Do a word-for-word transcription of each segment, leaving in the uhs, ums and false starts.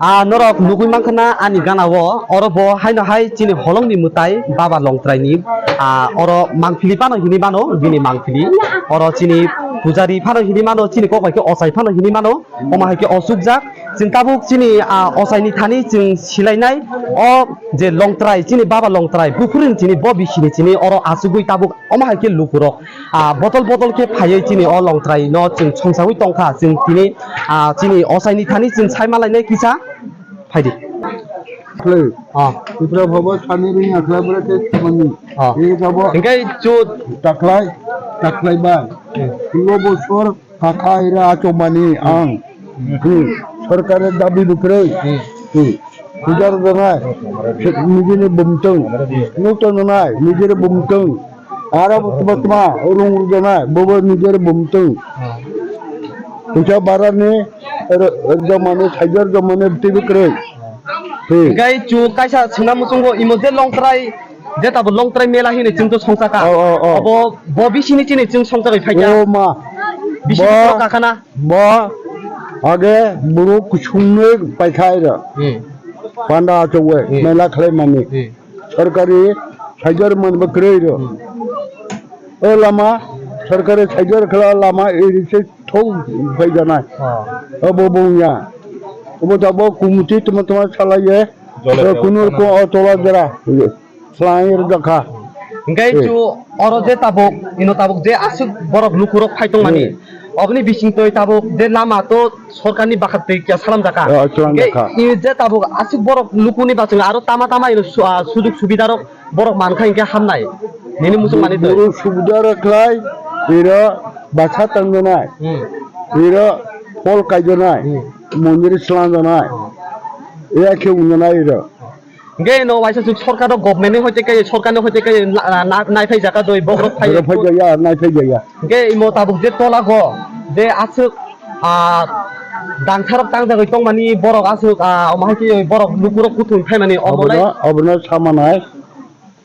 Ah, norok nugui mankha na ani gana o, oro bo haino hai chini holong ni mwtai Baba Longtrai ni, ah, oro mangpili phano hini mano, bini mangpili. Oro chini pujari phano hini mano, chini kok bai khe ochai phano hini mano, omo hai khe ochukjak. Chwng tabuk chini, ah, ochai ni thani chwng silainai, o je Longtrai, chini Baba Longtrai, buphuru ni chini, bo bisi ni chini, oro achugui tabuk omo hai khe lukurok. Ah, botol botol khe phaiwi chini o Longtrai no chwng songsawi tongkha, chwng tini, ah, chini ochai ni thani chwng sai malainai kisa phaidi. Khlai. Ah. Putra bhabo sani ring akhla bra te mani. Ah. Ei jabo. Hingkai chu taklai, taklai bai. Hmm. Lo bosor kaka ira achomani ang. Hmm. Sorkar dabi bukre. Hmm. Hmm. Pujar donai. Nijini bumtung. Nukto donai. Nijini bumtung. Aro tuma tuma rung rujana bobo nijor bumtung. Puisa barani rujamani, sajar rujamani tv kwrwi. Hingkai chu kaisa swngna muchungo imo je Longtrai, je tabo Longtrai mela hini chwng to songchaka. Oh, oh, oh. Abo bo bisini chini chwng songchagwi phaikha. Oh, ma. Bisini bo, to kakhana. Bo age buru kusungni paikha ira. Hmm. Panda achogwi, hmm, mela khlaimani. Hmm. Sorkari sajar manba kwrwi rw. Hmm. O lama, sorkari sajar khla lama iri se thok phaijanai. Oh. Obo bungya. Obo tabo kumuti tuma tuma salaye. Jole o kunur ko o tola jera. Slai rw jakha. Hingkai eh, chu oro je tabuk, ino tabuk je aswk borok lukurok phai tongmani. Hmm. Oboni bisingtwi tabuk je lama to sorkarni bakhatwi kya salamjakha. Oh, salamjakha. Hingke i je tabuk aswk borok lukuni bachung aro tama tama ino su-, ah, sujug subidarok borok mankha hingke hamnai. Nini muchung mani twi. Boro subidaro khlai, iro basa tangjanai. Hmm. Iro pol kaijanai. Hmm. Mondir slanjanai. Hmm. Iya khe wngnanai iro. Hingke no waisa suk sorkar rok government ni hoite kai sorkar ni hoite kai na, na, nai phai jaka doi bokrok phai. Bokrok phai jaya, nai phai jaya. Hingke imo tabuk je tola go je aswk, ah, dangtharok tangjagwi tongmani borok aswk, ah, omo hai khe borok lukurok kuthum phaimani omo lai. Obono, obono samanai.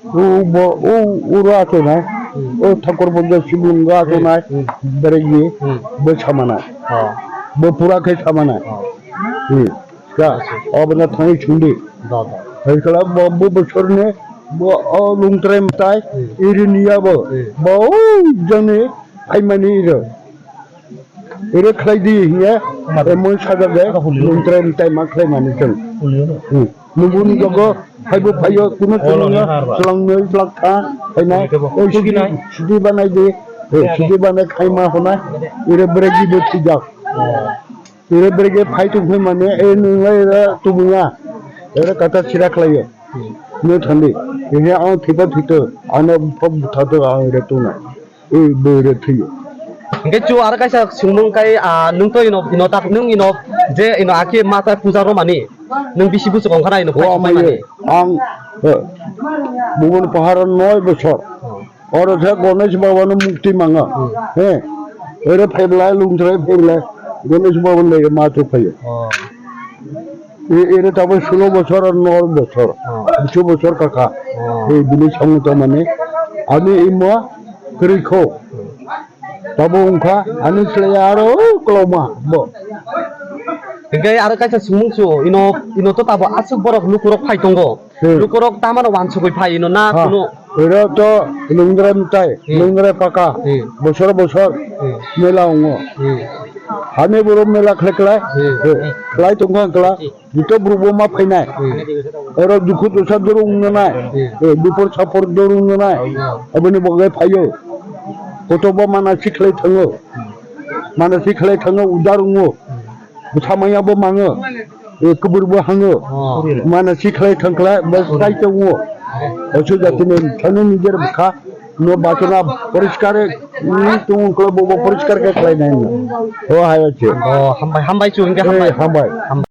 O bo, o, uro atonai. Hmm. O thakur bo je sibung ga atonai. Hmm. Beregi. Hmm. Bo samanai. Oh. Bo pura khe samanai. Oh. Hmm. Ka, obono thangwi chungdi. Da, da. Hai kala bo, bo bosorni, bo, o Lungtrai mwtai, hmm, iri niya bo. Hmm. Bo, o jani, phaimani iro. Iro khlai di hiya, emon sajak de, Lungtrai mwtai ma khlai mani chwng. Hmm. Nungbu ni jogo, phaibo phaiyo, kuno chwngno, chwlang noi, chwlang kha, phaina, o sidi, sidi banai di, eh, sidi banai khai ma hona, iro bregi bo thijak. Iro brege phai tong phai mane, e nwng lai ira tubunga. Ira kata sira khlaiyo. Nw thandi. Ini ang thipa thito. Ano pok buthato ang ira tuna. E bo ira thiyo. Hingke chu aro kaisa sungmung kai, ah, nwng to ino, ino tak, nwng ino je ino aki mata puja romani. Nwng bisi buchuk ongkhana ino phai sumai mani. Ang, eh, bubun paharo noi bosor. Oro khe Ganesh Baba no mukti manga. Hmm. He. Ere phaibla, Lungtrai phaibla, Ganesh Baba no ma chuk phaio. Oh. E, ere tabo sulo bosor ar nor bosor. Oh. Bisu bosor kaka. Oh. E, bini samu to mane. Ani imo kwrwi kho. Tabo wngkha, ani slai aro kwloma bo. Hingke aro kaisa sumung su, ino, ino to tabo aswk borok lukurok phai tongo. Hmm. Lukurok tamano wansugwi phai ino na ha, kuno? Oro to Lungtrai mwtai, hmm, Lungtrai paka, hmm, bosor bosor, hmm, mela wngo. Hmm. Hani borok mela khlai khlai, hmm, eh, khlai tongkha kla, jito borok bo ma phainai. Hmm. Oro dukhu dosa dorung wngnai, hmm, eh, bipor sapor dorung wngnai. Hmm. Aboni bagwi phaio. Kotobo manasi khlai thango. Hmm. Manasi khlai thango, udar wngo. Hmm. Bwsa manya bo mango, eh, kubur bo hango. Oh. Mana si khlai thang khlai, bo sai tongo. Osu jati ni thani nijer bwkha, no bachana poriskar, ni tung khlai bo, bo poriskar khe khlai nai no. O hai ache. Oh, hambai, hambai chu, hingke hambai. Eh, hambai. Hambai.